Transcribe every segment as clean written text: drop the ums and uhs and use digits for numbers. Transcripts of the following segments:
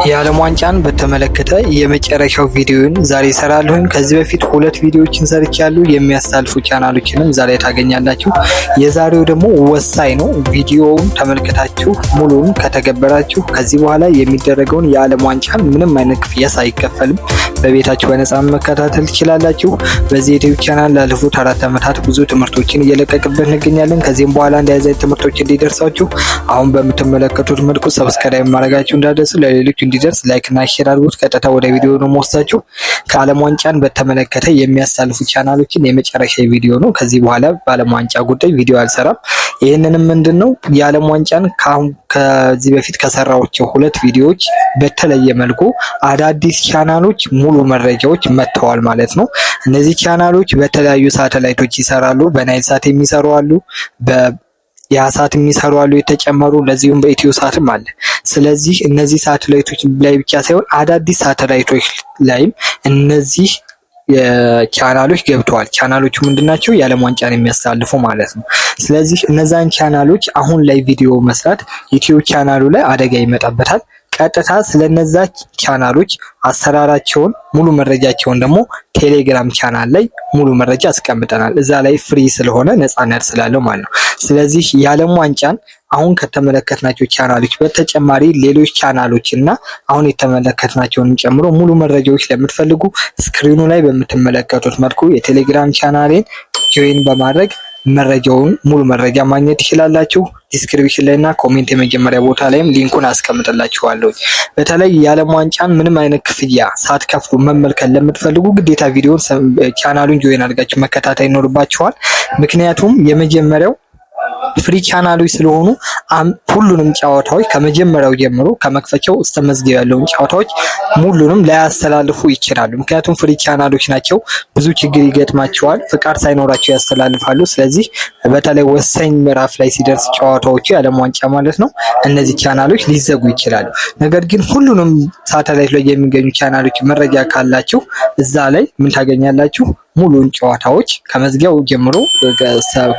የዓለም ዋንጫን በተመለከተ የመጨረሻው ቪዲዮን ዛሬ እሰራለሁኝ። ከዚህ በፊት ሁለት ቪዲዮዎችን ሰርቻለሁ። የሚያስተላልፉ ቻናሎችንም ዛሬ ታገኛላችሁ። የዛሬው ደግሞ ወሳኝ ነው። ቪዲዮውን ተመልክታችሁ ሙሉውን ከተገበራችሁ ከዚህ በኋላ የሚደረገውን የዓለም ዋንጫን ምንም አይነት ክፍያ ሳይከፈልም በቤታችሁ በነፃ መከታተል ትችላላችሁ። በዚህ ዩቲዩብ ቻናል ላለፉት 4 ዓመታት ብዙ ትምህርቶችን እየለቀቅበት እንገኛለን። ከዚህም በኋላ እንደዚህ አይነት ትምህርቶች እንዲደርሳችሁ አሁን በምትመለከቱት መልኩ subscribe ማድረጋችሁ እንዳትረሱ፣ ለሌሎች እንዲደርስ like እና share አድርጉት። ቀጥታ ወደ ቪዲዮ ነው የምወስዳችሁ። ከዓለም ዋንጫን በተመለከተ የሚያስተላልፉ ቻናሎችን የመጨረሻ ቪዲዮ ነው። ከዚህ በኋላ በዓለም ዋንጫ ጉዳይ ቪዲዮ አልሰራም። ይህንንም ምንድን ነው የዓለም ዋንጫን ከዚህ በፊት ከሰራኋቸው ሁለት ቪዲዮዎች በተለየ መልኩ አዳዲስ ቻናሎች ሙሉ መረጃዎች መጥተዋል ማለት ነው። እነዚህ ቻናሎች በተለያዩ ሳተላይቶች ይሰራሉ። በናይል ሳት የሚሰሩ አሉ፣ በያህሳት የሚሰሩ አሉ የተጨመሩ፣ ለዚሁም በኢትዮ ሳትም አለ። ስለዚህ እነዚህ ሳተላይቶች ላይ ብቻ ሳይሆን አዳዲስ ሳተላይቶች ላይም እነዚህ ቻናሎች ገብተዋል። ቻናሎቹ ምንድናቸው? የዓለም ዋንጫን የሚያስተላልፉ ማለት ነው። ስለዚህ እነዛን ቻናሎች አሁን ላይ ቪዲዮ መስራት ዩቲዩብ ቻናሉ ላይ አደጋ ይመጣበታል። ቀጥታ ስለነዛ ቻናሎች አሰራራቸውን ሙሉ መረጃቸውን ደግሞ ቴሌግራም ቻናል ላይ ሙሉ መረጃ አስቀምጠናል። እዛ ላይ free ስለሆነ ነፃነት ስላለው ማለት ነው። ስለዚህ የዓለም ዋንጫን አሁን ከተመለከትናቸው ቻናሎች በተጨማሪ ሌሎች ቻናሎች እና አሁን የተመለከትናቸውን ጨምሮ ሙሉ መረጃዎች ለምትፈልጉ screen ኑ ላይ በምትመለከቱት መልኩ የቴሌግራም ቻናሌን join በማድረግ መረጃውን ሙሉ መረጃ ማግኘት ትችላላችሁ። Description ላይ እና comment የመጀመሪያ ቦታ ላይም link ኡን አስቀምጥላችኋለሁ። በተለይ የዓለም ዋንጫን ምንም አይነት ክፍያ ሳትከፍሉ መመልከት ለምትፈልጉ ግዴታ ቪዲዮን ቻናሉን join አድርጋችሁ መከታተል ይኖርባችኋል። ምክንያቱም የመጀመሪያው free ቻናሎች ስለሆኑ ሁሉንም ጨዋታዎች ከመጀመሪያው ጀምሮ ከመክፈቻው እስከ መዝጊያው ያለውን ጨዋታዎች ሙሉንም ላያስተላልፉ ይችላሉ። ምክንያቱም free ቻናሎች ናቸው፣ ብዙ ችግር ይገጥማቸዋል። ፍቃድ ሳይኖራቸው ያስተላልፋሉ። ስለዚህ በተለይ ወሳኝ ምዕራፍ ላይ ሲደርስ ጨዋታዎቹ የዓለም ዋንጫ ማለት ነው፣ እነዚህ ቻናሎች ሊዘጉ ይችላሉ። ነገር ግን ሁሉንም ሳተላይት ላይ የሚገኙ ቻናሎች መረጃ ካላችሁ እዛ ላይ ምን ታገኛላችሁ? ሙሉን ጨዋታዎች ከመዝጊያው ጀምሮ፣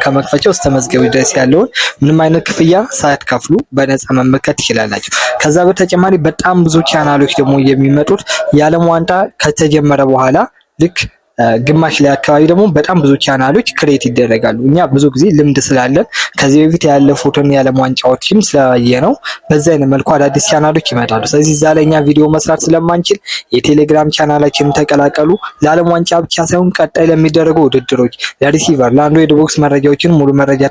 ከመክፈቻው እስከ መዝጊያው ድረስ ያለውን ምንም አይነት ክፍያ ሳትከፍሉ በነፃ መመልከት ትችላላችሁ። ከዛ በተጨማሪ በጣም ብዙ ቻናሎች ደግሞ የሚመጡት የዓለም ዋንጫ ከተጀመረ በኋላ ልክ ግማሽ ላይ አካባቢ ደግሞ በጣም ብዙ ቻናሎች create ይደረጋሉ። እኛ ብዙ ጊዜ ልምድ ስላለን ከዚህ በፊት ያለፉትን የዓለም ዋንጫዎችም ስላየነው በዛ አይነት መልኩ አዳዲስ ቻናሎች ይመጣሉ። ስለዚህ እዛ ላይ እኛ ቪዲዮ መስራት ስለማንችል የቴሌግራም ቻናላችንን ተቀላቀሉ። ለዓለም ዋንጫ ብቻ ሳይሆን ቀጣይ ለሚደረጉ ውድድሮች፣ ለ receiver፣ ለ Android box መረጃዎችን ሙሉ መረጃ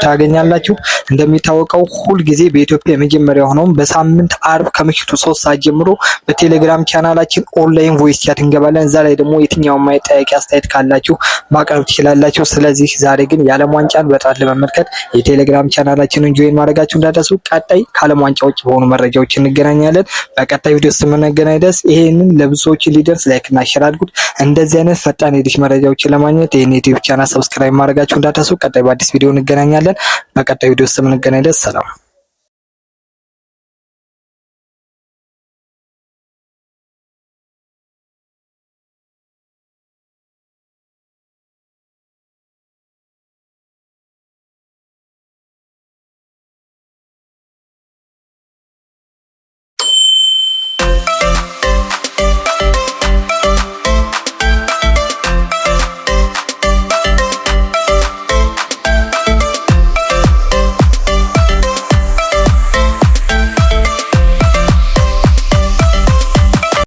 ታገኛላችሁ። እንደሚታወቀው ሁልጊዜ በኢትዮጵያ የመጀመሪያ ሆነውም በሳምንት አርብ ከምሽቱ 3 ሰዓት ጀምሮ በቴሌግራም ቻናላችን online voice chat እንገባለን። እዛ ላይ ደግሞ የትኛውም ጥያቄ አስተያየት ካላችሁ ማቅረብ ትችላላችሁ። ስለዚህ ዛሬ ግን የዓለም ዋንጫን በጥራት ለመመልከት የቴሌግራም ቻናላችንን join ማድረጋችሁ እንዳትረሱ። ቀጣይ ከዓለም ዋንጫ ውጭ በሆኑ መረጃዎች እንገናኛለን። በቀጣይ ቪዲዮ እስከምንገናኝ ድረስ ይሄንን ለብዙ ሰዎች እንዲደርስ like እና share አድርጉት። እንደዚህ አይነት ፈጣን የዲሽ መረጃዎችን ለማግኘት ይህን ዩቲዩብ ቻናል subscribe ማድረጋችሁ እንዳትረሱ። ቀጣይ በአዲስ ቪዲዮ እንገናኛለን። በቀጣይ ቪዲዮ እስከምንገናኝ ድረስ ሰላም።